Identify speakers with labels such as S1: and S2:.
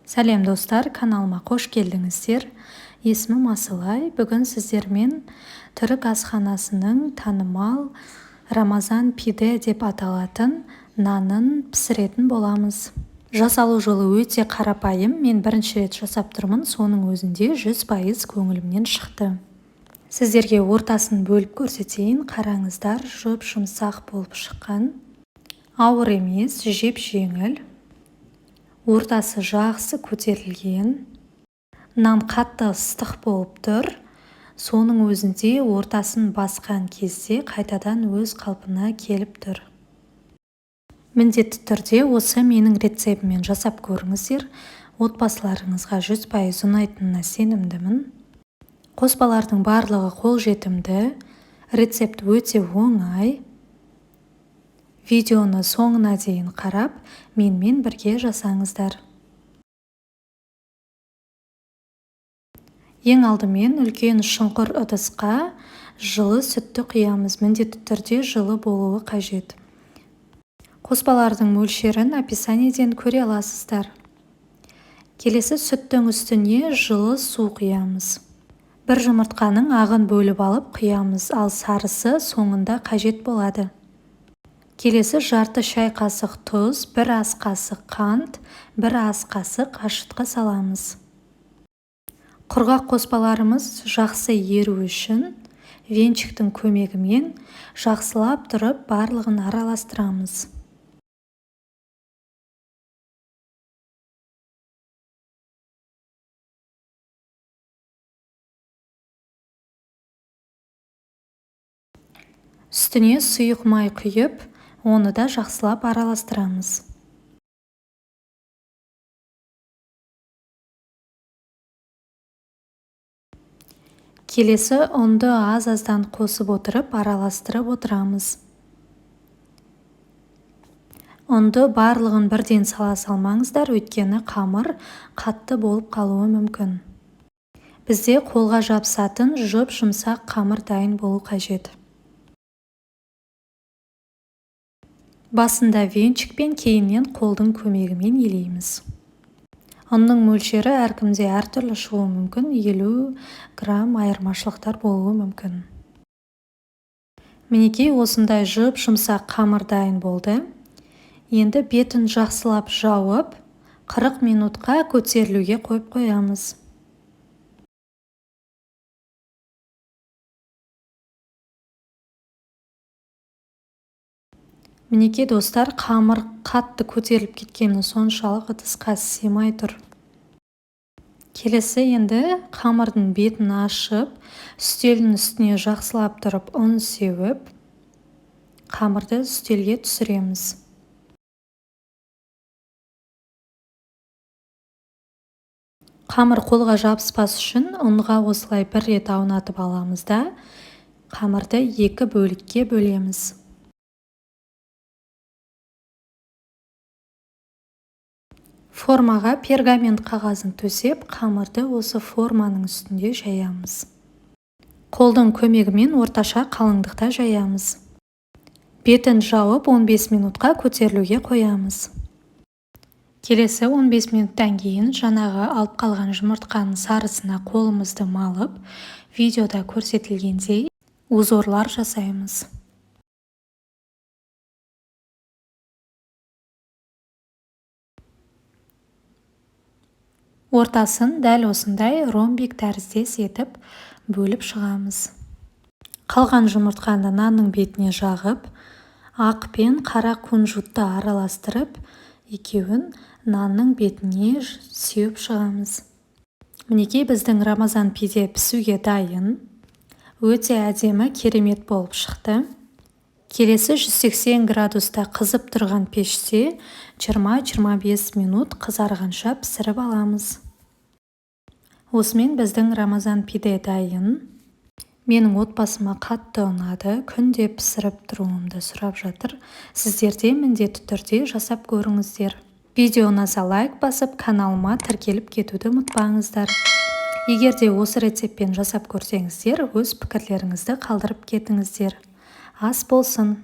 S1: Сәлем, достар! Каналыма қош келдіңіздер! Есімім Асылай. Бүгін сіздермен түрік асханасының танымал Рамазан пиде деп аталатын нанын пісіретін боламыз. Жасалу жолы өте қарапайым. Мен бірінші рет жасап тұрмын, соның өзінде 100% көңілімнен шықты. Сіздерге ортасын бөліп көрсетейін. Қараңыздар, жұп-жұмсақ болып шыққан. Ауыр емес, жеп-жеңіл. Ортасы жақсы көтерілген. Нан қатты ыстық болып тұр. Соның өзінде ортасын басқан кезде қайтадан өз қалпына келіп тұр. Міндетті түрде осы менің рецептіммен жасап көріңіздер. Отбасыларыңызға 100% ұнайтынына сенімдімін. Қоспалардың барлығы қолжетімді. Рецепт өте оңай. Видеоны соңына дейін қарап, менімен бірге жасаңыздар. Ең алдымен үлкен шұңқыр ыдысқа жылы сүтті құямыз. Міндетті түрде жылы болуы қажет. Қоспалардың мөлшерін описаниеден көре аласыздар. Келесі сүттің үстіне жылы су құямыз. Бір жұмыртқаның ағын бөліп алып құямыз, ал сарысы соңында қажет болады. Келесі жарты шай қасық тұз, бір ас қасық қант, бір ас қасық ашытқы саламыз. Құрғақ қоспаларымыз жақсы еру үшін венчиктің көмегімен жақсылап тұрып барлығын араластырамыз. Үстіне сұйық май құйып, оны да жақсылап араластырамыз. Келесі ұнды аз-аздан қосып отырып, араластырып отырамыз. Ұнды барлығын бірден сала салмаңыздар, өйткені қамыр қатты болып қалуы мүмкін. Бізде қолға жабысатын жұп-жұмсақ қамыр дайын болу қажет. Басында венчикпен, кейіннен қолдың көмегімен елейміз. Ұнның мөлшері әркімде әртүрлі шығуы мүмкін, 50 грамм айырмашылықтар болуы мүмкін. Мінекей, осындай жұп-жұмсақ қамыр дайын болды. Енді бетін жақсылап жауып, 40 минутқа көтерілуге қойып қоямыз. Мінекей, достар, қамыр қатты көтеріліп кеткені соншалық ыдысқа сыймай тұр. Келесі енді қамырдың бетін ашып, үстелдің үстіне жақсылап тұрып ұн сеуіп, қамырды үстелге түсіреміз. Қамыр қолға жабыспас үшін ұнға осылай бір рет аунатып аламыз да, қамырды екі бөлікке бөлеміз. Формаға пергамент қағазын төсеп, қамырды осы форманың үстінде жаямыз. Қолдың көмегімен орташа қалыңдықта жаямыз. Бетін жауып 15 минутқа көтерілуге қоямыз. Келесі 15 минуттан кейін жаңағы алып қалған жұмыртқаның сарысына қолымызды малып, видеода көрсетілгендей узорлар жасаймыз. Ортасын дәл осындай ромбик тәріздес етіп бөліп шығамыз. Қалған жұмыртқаны нанның бетіне жағып, ақ пен қара кунжутты араластырып, екеуін нанның бетіне сеуіп шығамыз. Мінекей, біздің Рамазан пиде пісуге дайын. Өте әдемі, керемет болып шықты. Келесі 180 градуста қызып тұрған пеште 20-25 минут қызарғанша пісіріп аламыз. Осымен біздің Рамазан пиде дайын. Менің отбасыма қатты ұнады, күнде пісіріп тұруымды сұрап жатыр. Сіздер де міндетті түрде жасап көріңіздер. Видео ұнаса лайк басып, каналыма тіркеліп кетуді ұмытпаңыздар. Егер де осы рецептпен жасап көрсеңіздер, өз пікірлеріңізді қалдырып кетіңіздер. Ас болсын!